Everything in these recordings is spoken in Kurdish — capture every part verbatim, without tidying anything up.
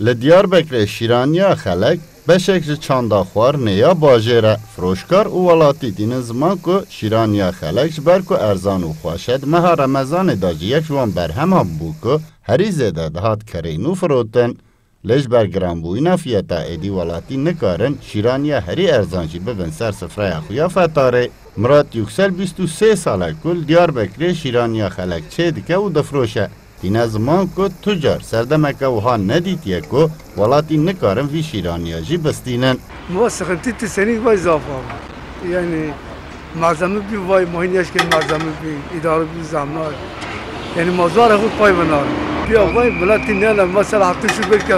Li Diyarbekirê şîraniya xelek beşek ji çanda xwarinê ya bajêr e. Firoşkar û welatî tînin ziman ku şîraniya xelek ji ber ku erzan û xweş e, di meha Remezanê de jî yek ji wan berheman bû ku herî zêde dihat kerîn û firotin. Lê ji ber giranbûyîna fiyeta êdî welatî nikarin şîraniya herî erzan jî bibin ser sifreya xwe ya fetarê. Murat Yüksel bîst û sê sal e ku li Diyarbekirê şîraniya xelek çêdike û difiroşe. Tîne ziman ku tu car serdemeke wiha nedîtiye ku welatî nikarin vî şîraniya jî bistînin. Ma sixintî ti senî vay zaf a. Yani malzeme bî vay, muhîn eşkên malzeme bî, îdare bî zahmet. Yani ma zar xwe pay venarin. Piya vay miletî nele, mesela haftin şu belki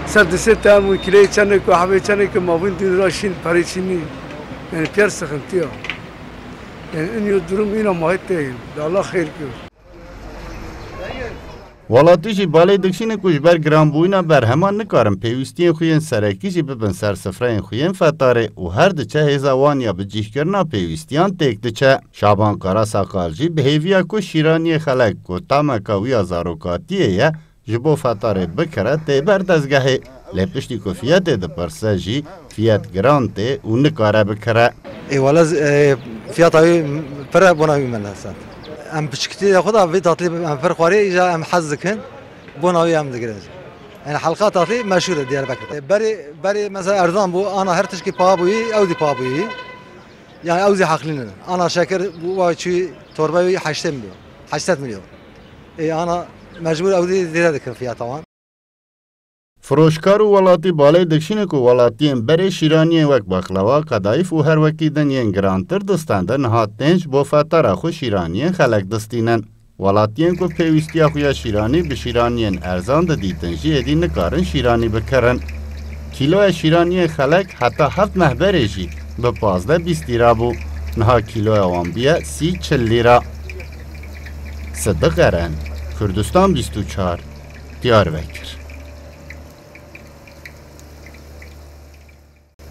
ser disê tem û kileyê çenê ku, hevê çenê ku ma vin dîn ra şîn, perê çînî. Yani piyer sixintî ya. Yani in yo durum îna ma hê tê. De Allah xeyr kir. Welatî jî balê dikişîne ku ji ber giranbûyîna berheman nikarin pêwîstiyên xwe yên serekî jî bibin ser sifreyên xwe yên fetarê û her diçe hêza wan ya bicîhkirina pêwîstiyan têk diçe. Şaban Karasakal jî bi hêviya ku şîraniyê xelek ku tameka wî ya zarokatiyê ye, ji bo fetarê bikire tê ber dezgehê. Lê piştî ku fiyetê dipirse jî, fiyet giran tê û nikare bikire. Ê wele z-, ê, fiyata wî pir e, bona wî me lezet. Em piçikî de xwe da vê tatilê em pir xwarê, îja em hez dikin, bona wî em digirin. Yani halqa tatilê meşhur e Diyarbekir. Ê, berê, berê mesela erzan bû, ana her tişkî paha bûyî, ew dî paha bûyî. Yani ew zî heqlî ne. Ana şeker bû, wa çûyî torba wî heştê milyon, heşt sed milyon. Ê, ana mecbûr ew dî zêde dikin fiyata wan. Firoşkar û welatî balê dikişîne ku welatiyên berê şîraniyên wek baqlawa, qedayîf û her wekî din yên girantir distendin, niha tên ji bo fetara xwe şîraniyên xelek distînin. Welatiyên ku pêwîstiya xwe ya şîranî bi şîraniyên erzan didîtin jî êdî nikarin şîranî bikirin. Kîloya şîraniyên xelek heta heft meh berê jî bi pazdeh bîst lîra bû. Niha kîloya wan bûye sî çil lîra. Sidiq Eren, Kurdistan bîst û çar, Diyarbekir.